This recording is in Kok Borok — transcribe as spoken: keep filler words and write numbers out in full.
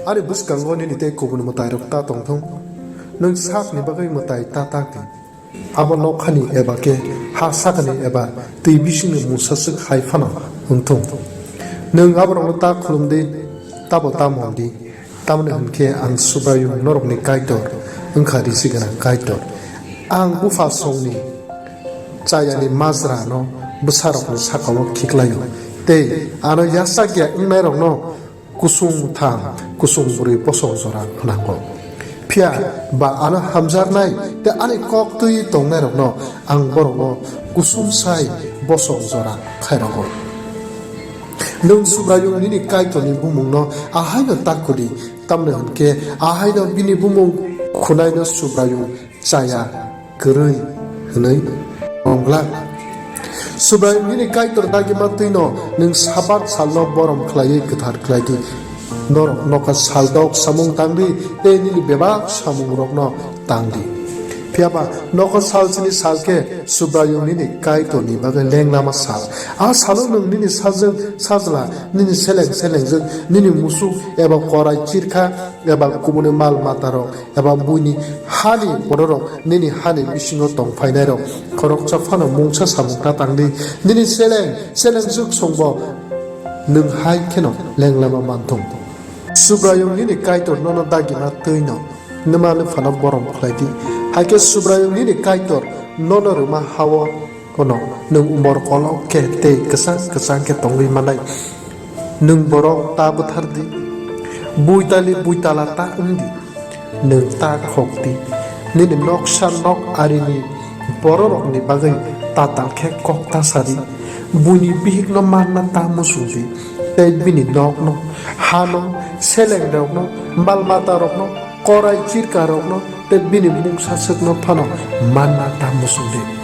Ani bwskango nini tei kubun mwtairok ta tongthung, nwng sakni bagwi mwtai ta ta khe. Abo nokhani eba khe ha sakani eba twi bisingni mungsaswk hai phano wng thung. Nwng aborokno ta khulum di, tabo ta mon di, tamni hwn khe ang Subraiyung norokni Kaitor wng kha, risi gwnang Kaitor. Ang bupha songni chayani majrano bwsarokni saka-o khiklaio, tei ano yachak ya wngnairokno kusung thang, kusung bwrwi bosong jora phnango. Phiya ba ano hamjaknai tei ani kok twi tongnairokno ang borokno kusung sai bosong jora khairokgo. Nwng Subraiyung nini Kaitorni bumungno ahaino ta kudi, tamni hwn khe ahaino bini bumung khunaino Subraiyung chaya kwrwi hwnwi ongla. Subraiyung nini Kaitor dagima twino nwng Sabat salno borom khlaiwi kwthar khlai di. Norok nokha sal dok samung tang di tei nini bebak samungrokno tang di. Phiya ba nokha sal sini sal khe Subraiyung nini Kaitorni bagwi lenglama sal. A salo nwng nini sajwk sajla, nini seleng selengjwk, nini musuk eba korai chirkha eba kubuni mal matarok eba buini hani bororok nini hani bisingo tong phainairok khoroksa phano mungsa samung ta tang di. Nini seleng selengjwk songbo nwng hai kheno lenglama manthung. Subraiyung nini Kaitor nono dagima twino nwma nwphano borom khlai di. Hai khe Subraiyung nini Kaitor nono rwma ha-o Bono nwng umor kolok khe tei kwchang kwchang khe tongwi manai. Nwng borok ta bwthar di, buitali buitala ta wng di, nwng ta khok di. Nini noksa nok arini bororokni bagwi tatal khe kok ta sa di. Buini bihikno manna ta muchung di, tei bini nokno, hano, selengrokno, mal matarokno, korai chirkarokno tei bini mungsaswkno phano manna ta muchung di.